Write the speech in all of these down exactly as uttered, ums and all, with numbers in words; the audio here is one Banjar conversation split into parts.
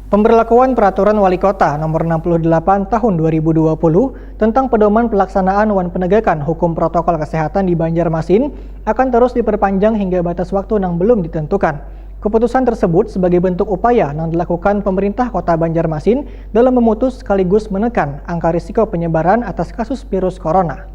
Pemberlakuan Peraturan Wali Kota Nomor enam puluh delapan Tahun dua ribu dua puluh tentang pedoman pelaksanaan wan penegakan hukum protokol kesehatan di Banjarmasin akan terus diperpanjang hingga batas waktu nang belum ditentukan. Keputusan tersebut sebagai bentuk upaya yang dilakukan pemerintah Kota Banjarmasin dalam memutus sekaligus menekan angka risiko penyebaran atas kasus virus corona.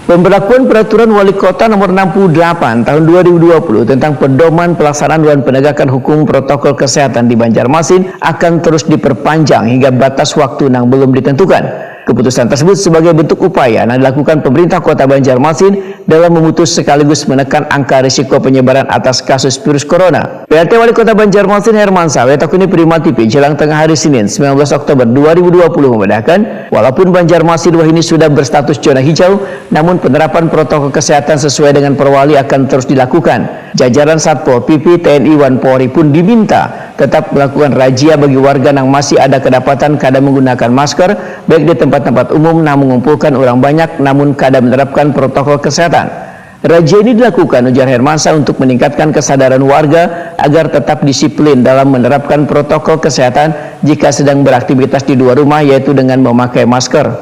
Pemberlakuan Peraturan Wali Kota Nomor enam puluh delapan Tahun dua ribu dua puluh tentang pedoman pelaksanaan dan penegakan hukum protokol kesehatan di Banjarmasin akan terus diperpanjang hingga batas waktu yang belum ditentukan. Keputusan tersebut sebagai bentuk upaya yang dilakukan pemerintah Kota Banjarmasin dalam memutus sekaligus menekan angka risiko penyebaran atas kasus virus corona. P R T Wali Kota Banjarmasin Herman Sawe takuni Prima T V jelang tengah hari Senin sembilan belas Oktober dua ribu dua puluh membedakan, walaupun Banjarmasin wahini sudah berstatus zona hijau, namun penerapan protokol kesehatan sesuai dengan perwali akan terus dilakukan. Jajaran Satpol P P, T N I, wan Polri pun diminta tetap melakukan razia bagi warga yang masih ada kedapatan kada menggunakan masker, baik di tempat-tempat umum yang mengumpulkan orang banyak namun kada menerapkan protokol kesehatan. Razia ini dilakukan, ujar Hermansa, untuk meningkatkan kesadaran warga agar tetap disiplin dalam menerapkan protokol kesehatan jika sedang beraktivitas di luar rumah, yaitu dengan memakai masker.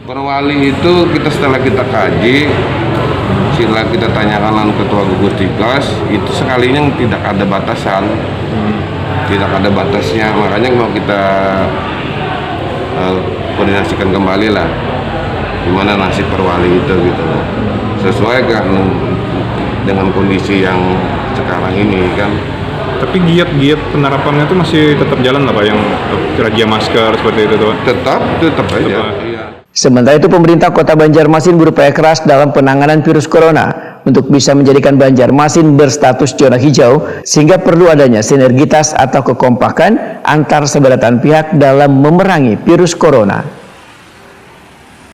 Perwali itu kita setelah kita kaji, setelah kita tanyakan lawan ketua gugus tugas, itu sekalinya tidak ada batasan, tidak ada batasnya, makanya mau kita eh, koordinasikan kembali lah gimana nasib perwali itu gitu loh, sesuai kan dengan kondisi yang sekarang ini kan. Tapi giat-giat penerapannya itu masih tetap jalan lah Pak, yang razia masker seperti itu tuh Pak? Tetap, tetap aja. Iya. Sementara itu, pemerintah Kota Banjarmasin berupaya keras dalam penanganan virus corona untuk bisa menjadikan Banjarmasin berstatus zona hijau, sehingga perlu adanya sinergitas atau kekompakan antar seberatan pihak dalam memerangi virus corona.